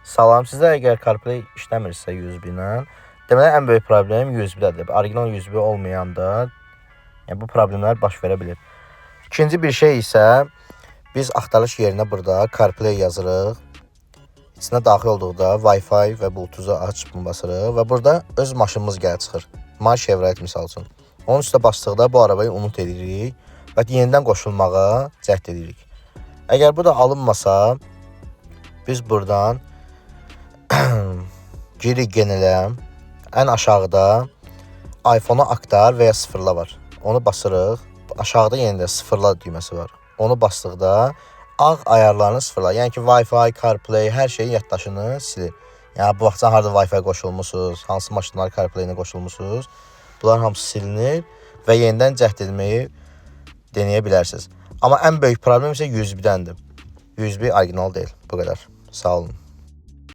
Salam, sizə əgər CarPlay işləmirsə USB ilə, deməli ən böyük problem USB-dədir. Orijinal USB olmayanda, yəni bu problemlər baş verə bilir. İkinci bir şey isə biz axtarış yerinə burada CarPlay yazırıq. İçinə daxil olduqda Wi-Fi və Bluetooth-u aç bunu basırıq və burada öz maşınımız gəlir çıxır. My Chevrolet misal üçün. Onun üstə basdıqda bu arabayı unut edirik və yenidən qoşulmağa cəhd edirik. Əgər bu da alınmasa, biz buradan giririk genelə, ən aşağıda iPhone-u aktar və ya sıfırla var. Onu basırıq. Aşağıda yenə də sıfırla düyməsi var. Onu basdıqda ağ ayarlarını sıfırlar. Yəni ki, Wi-Fi, CarPlay, hər şeyin yaddaşını silir. Yəni bu vaxtcan harda Wi-Fi qoşulmusunuz, hansı maşınlar CarPlay-nə qoşulmusunuz, bunların hamısı silinir və yenidən cəhd etməyi deneyə bilərsiniz. Amma ən böyük problem isə USB-dəndir. USB orijinal deyil. Bu qədər. Sağ olun.